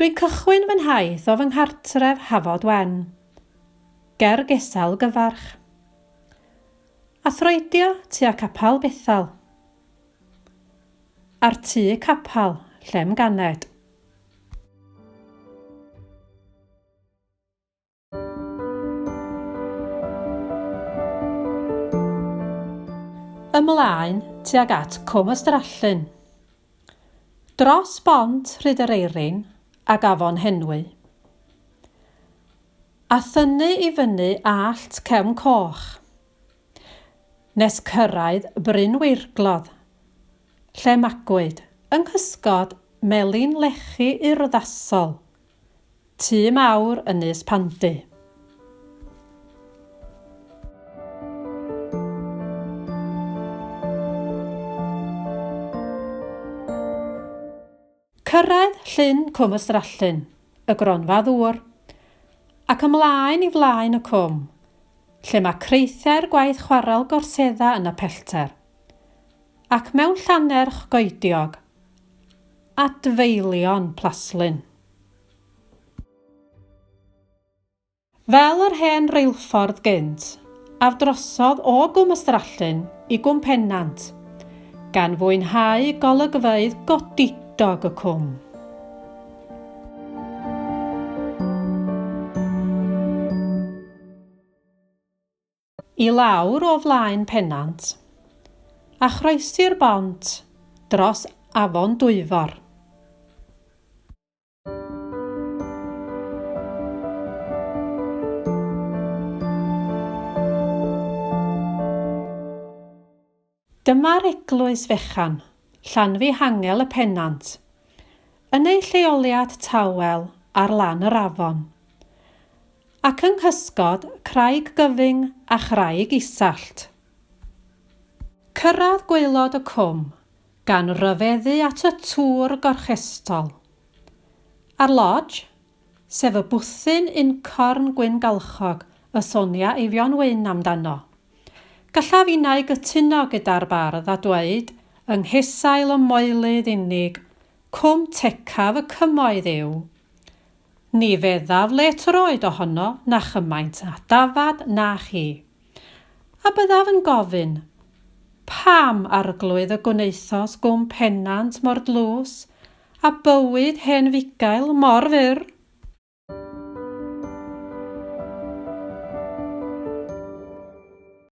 Dwi'n cychwyn fy nhaith o fy nghartref Hafod Wen, ger Gesal Gyfarch, a throedio tua Capel Bethel, a'r tŷ capel lle'm ganed. Ymlaen tuag at Cwm Ystrallyn. Dros bont Rhyd yr Eirin ag Afon Henwy. A thynnu i fyny allt Cefn Coch. Nes cyrraedd Bryn Weirglodd, lle magwyd, yng nghysgod melin lechi urddasol. Tŷ mawr Ynys Pandy. Cyrraedd Llyn Cwm Ystrallyn, y gronfa ddŵr, ac ymlaen i flaen y cwm, lle mae creithiau'r gwaith chwarel gorsedda yn y pellter, ac mewn llannerch goediog, adfeilion Plaslyn. Fel yr hen reilffordd gynt, af drosodd o Gwm Ystrallyn i Gwm Pennant, gan fwynhau golygfeydd godidog y cwm. I lawr o flaen Pennant, a chroesi'r bont dros Afon Dwyfor. Dyma'r eglwys fechan, Llanfihangel y Pennant, yn ei lleoliad tawel ar lan yr afon, ac yng nghysgod Craig Gyfyng a Chraig Isallt. Cyrraedd gwaelod y cwm, gan ryfeddu at y tŵr gorchestol. A'r lodge, sef y bwthyn uncorn gwyn galchog y sonia Eifion Wyn amdano. Gallaf innau gytuno gyda'r bardd a dweud yng nghesail y moelydd unig, cwm tecaf y cymoedd yw. Ni feddaf le troed ohono na chymaint â dafad na chi. A byddaf yn gofyn, Pam, Arglwydd, y gwnaethost gwm Pennant mor dlws, a bywyd hen fugail mor fyr?